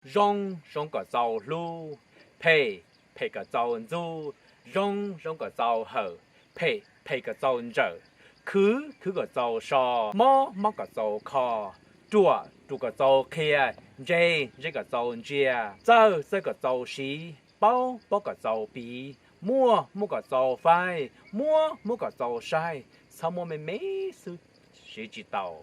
Zoo zoo kom txaus hlub, phem phem kom txaus ntxub. Zoo zoo kom txaus hawm, phem phem kom txaus ntsawm. Khwv khwv kom txaus so, mob mob kom txaus kho. Ruam ruam kom txaus qhia, ntse ntse kom txaus ntsia. Txawj txawj kom txaus siv, paub paub kom txaus piv. Muaj muaj kom txaus faib, muab muab kom txaus saib. Txhob muab me me xwb, siv tsis tau.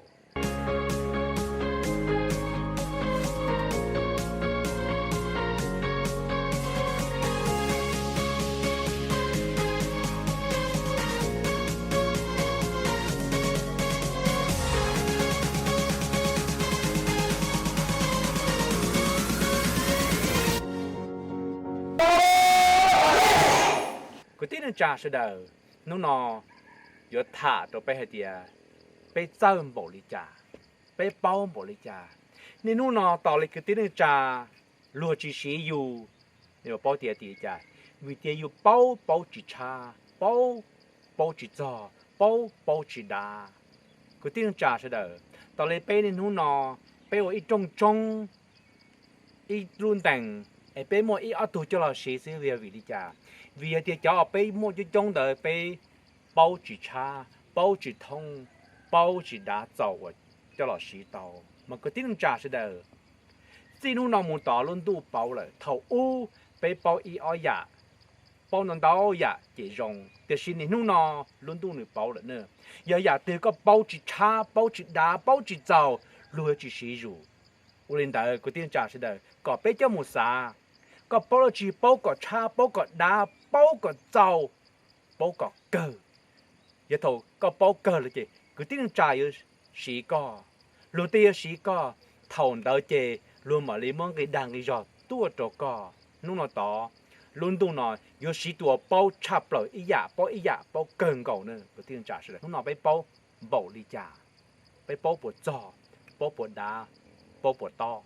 Kwv tij neej tsa sawv daws, hnub no yuav tham rau peb hais tias peb txawj npaum li cas, peb paub npaum li cas. Niaj hnub no tos li kwv tij neej tsa luag tsis siv yus, yuav paub tias li cas? Vim tias yus paub paub tsis tshab, paub paub tsis txog, paub paub tsis dav. Kwv tij neej tsa sawv daws, tos li peb niaj hnub no peb ua ib rooj tshoob, ib lub ntees, es peb muaj ib ob tug coj los siv xwb, vim li cas? Vim hais tias cov peb muaj coob coob ntawd peb paub tsis tshab, paub tsis thoob, paub tsis dav txaus uas coj los siv tau. Mas kwv tij neej tsa sawv daws, txij hnub no mus tod lub ntuj pauv lawm. Thaum ub peb paub ib ob yam, paub ntau ntau yam ces zoo, tiam sis niaj hnub no lub ntuj nws pauv lawm na. Yog yam twg koj paub tsis tshab, paub tsis dav, paub tsis txaus, luag yuav tsis siv yus. Ua li ntawd kwv tij neej tsa sawv daws, kom peb coj mus xav, koj paub dab tsi, paub kom tshab, paub kom dav, paub kom txaus, paub kom kawg. Yog thaum koj paub kawg lawm ces kwv tij neej tsa yuav siv koj, luag tej yuav siv koj. Thaum ntawd ces luag mam li muab nqi dag nqi zog tuaj rau koj. Hnub no tod, lub ntuj no yuav siv tus uas paub tshaj plaws ib yam, paub ib yam, paub kawg nkaus na kwv tij neej tsa sawv daws. Hnub no peb paub npaum li cas? Peb paub puas txog, paub puas dav, paub puas tob,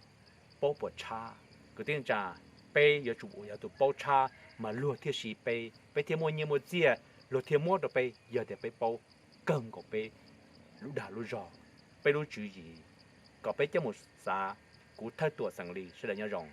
paub puas tshab? Kwv tij neej tsa, peb yuav tsum ua yog tus paub tshab mas luag thiaj siv peb, peb thiaj muaj nyiaj muaj txiaj, luag thiaj muab rau peb yog tias peb paub kawg nkaus peb lub dag lub zog, peb lub tswv yim. Kom peb coj mus xav, kuv Thawj Tuam xeem Lis sawv daws nyob zoo.